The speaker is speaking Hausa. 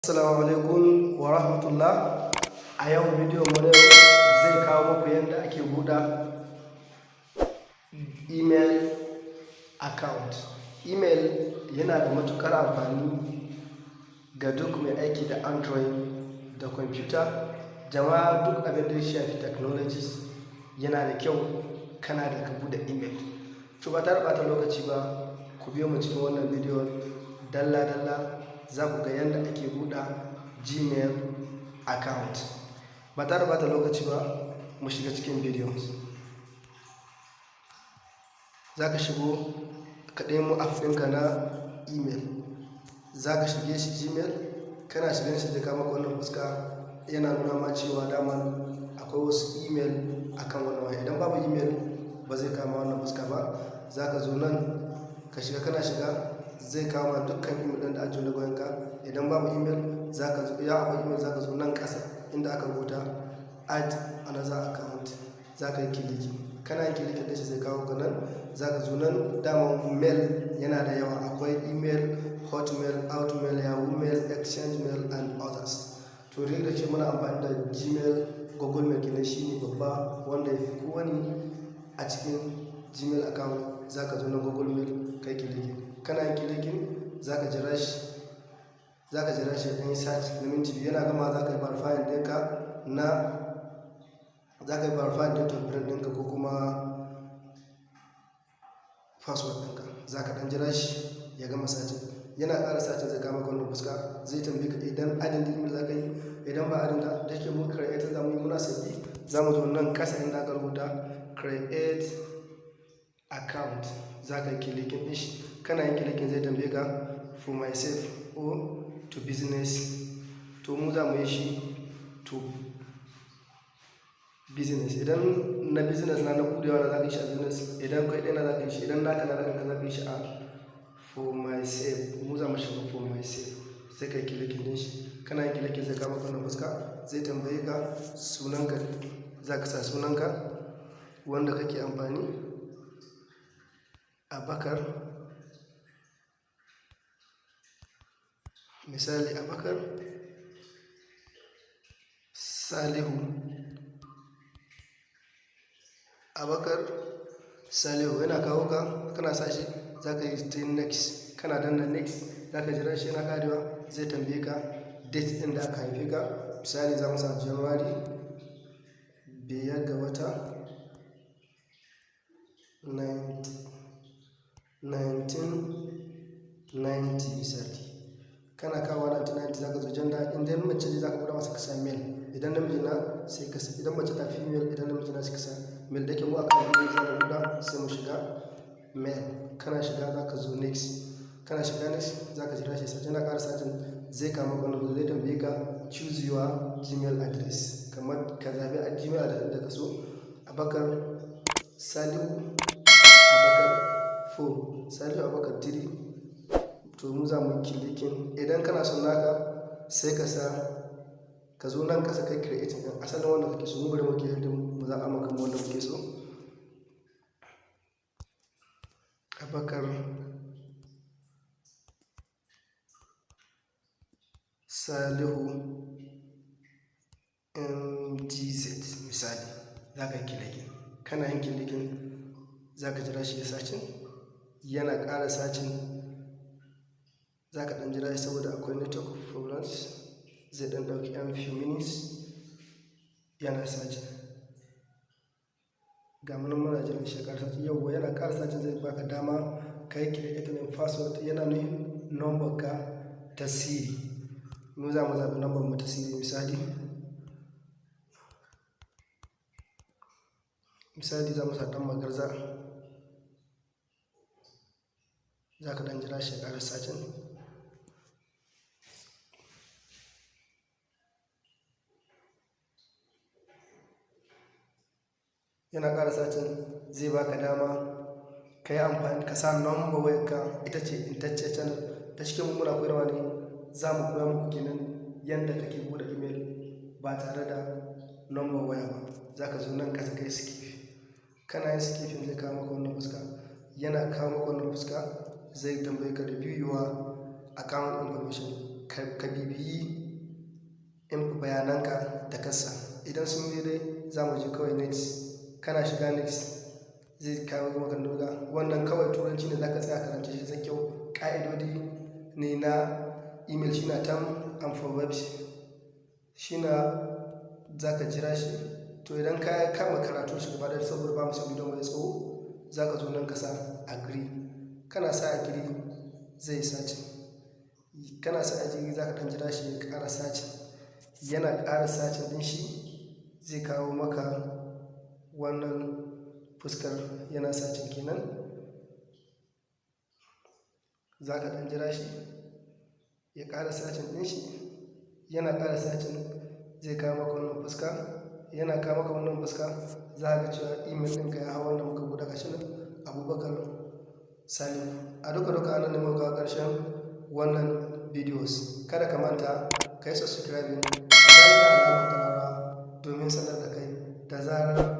Assalamu alaikum wa rahmatullah. A yau bidiyon mu na yau zai kawo muku yadda ake buɗe email account. Email yana da matuƙar amfani ga duk mai aiki da Android da kwamfuta. Jama'a, duk abin da ya shafi technologies, yana da kyau kana da ka buɗe email. To, ba tare da ɓata lokaci ba, ku biyo mu cikin wannan bidiyon dalla-dalla, za ku ga yadda ake buɗe Gmail account. Ba tare da ɓata lokaci ba, mu shiga cikin bidiyon. Za ka shigo ka nemo app ɗinka na email. Za ka shige shi Gmail, kana shigan shi zai kawo maka wannan fuska, yana nuna ma cewa daman akwai wasu email akan wannan waya. Idan babu email, ba zai kama wannan fuska ba. Za ka zo nan ka shiga, kana shiga zai kawo ma dukkan email ɗin da ajiye na wayanka. Idan babu email, za ka zo, ya akwai email, za ka zo nan ƙasa inda aka rubuta "Add another account", za ka yi clicking. Kana yin clicking ɗin shi, zai kawo ka nan. Za ka zo nan, daman mail yana da yawa. Akwai email, Hotmail, Outmail, Yahoo Mail, Exchange Mail and others. To, dai da ke muna amfani da Gmail, Google Mail kenan, shine babba wanda ya fi kowane a cikin Gmail account. Za ka zo na Google Mail, kai clicking. Kana yin clicking, za ka jira shi, za ka jira shi ɗan yi search na minti 2. Yana gama, za ka yi verifying ɗinka na za ka yi verifying ɗin thumbprint ɗinka ko kuma password ɗinka. Za ka ɗan jira shi ya gama searching. Yana ƙara searching, zai kama wannan fuska, zai tambaye ka idan adding email za ka yi, idan ba adding da ke mun create za mu yi, muna sabbi. Za mu zo nan ƙasa inda aka rubuta "Create account", za ka yi clicking ɗin shi. Kana yin clicking, zai tambaye ka "For myself or to business". To, mu za mu yi shi to business. Idan na business na buɗewa na, za ka yi shi a business. Idan kai ɗaya na, za ka yi shi. Idan naka na kanka, za ka yi shi a for myself. Mu za mu shiga for myself, sai ka yi clicking din shi. Kana yin clicking, zai kawo maka wannan fuska, zai tambaye ka sunanka. Za ka sa sunanka wanda kake amfani, Abakar, misali Abakar Salihu. Abakar Salihu yana kawo ka, kana sa shi, za ka yi ta next. Kana danna next, za ka jira shi yana karewa, zai tambaye ka date ɗin da aka haife ka. Misali, za mu sa January 5 ga wata 1990, misali. Kana kawo 1990, za ka zo gender. Idan mace ce, za ka buɗe masa ka sa male. Idan namiji na, sai ka, idan mace ta female, idan namiji na, sai ka sa male. Da ke mu akan male za mu buɗa, sai mu shiga male. Kana shiga, za ka zo next. Kana shiga next, za ka jira shi sai yana ƙara searching, zai kama maka wannan, zai tambaye ka "Choose your Gmail address", kamar ka zabi a Gmail address da ka so. Abakar Salihu Abakar 4, Salihu Abakar 3. To, mu za mu yi clicking. Idan kana son naka, sai ka sa, ka zo nan kasa kai creating ɗin asalin wanda kake so. Mu bari muke yadda mu zaɓa maka wanda muke so. Abakar Salihu MGZ, misali, za ka yi clicking. Kana yin clicking, za ka jira shi ya searching. Yana ƙara searching, za ka ɗan jira shi saboda akwai network problems, zai ɗan ɗauki yan few minutes yana searching. Ga mu nan muna jiran shi ya ƙara searching. Yauwa, yana ƙara searching, zai baka dama ka yi creating ɗin password, yana nufin number ka ta sirri. Mu za mu zaɓi number mu ta sirri, misali za mu sa ɗan magarza. Za ka ɗan jira shi ya ƙara searching. Yana ƙara searching, zai baka dama ka yi amfani ka sa number wayarka, ita ce intacciyar channel da cikin muna koyarwa ne. Za mu koya muku kenan yanda kake buɗe email ba tare da number waya ba. Za ka zo nan ƙasa kai skip. Kana yin skipping, zai kawo maka wannan fuska. Yana kawo maka wannan fuska, zai tambaye ka "Review your account information", ka bibiyi Bayananka da kasa idan sun yi daidai, za mu je kawai next. Kana shiga next, zai kawo maka nuna wannan. Kawai Turanci ne, za ka tsaya karanta shi zai kyau. Ƙa'idodi ne na email, shi na term and privacy, shi na za ka jira shi. To, idan ka kama karatu shi gaba da, saboda ba mu son bidiyon mai tsawo, za ka zo nan ka sa agree. Kana sa agree, zai searching. Kana sa agree, za ka ɗan jira shi ya ƙara searching. Yana ƙara searching ɗin shi, zai kawo maka wannan fuskar. Yana searching kenan. Za ka ɗan jira shi ya ƙara searching ɗin shi. Yana ƙara searching, zai kawo maka wannan fuska. Yana kawo maka wannan fuska, za ka ga cewa email ɗinka ya hau, wanda muka buɗe, gashi nan, Abubakar Salim. A duka duka anan ne muka kawo ƙarshen wannan videos. Kada ka manta ka yi subscribing, ka danna alamar ƙararrawa domin sanar da kai da zarar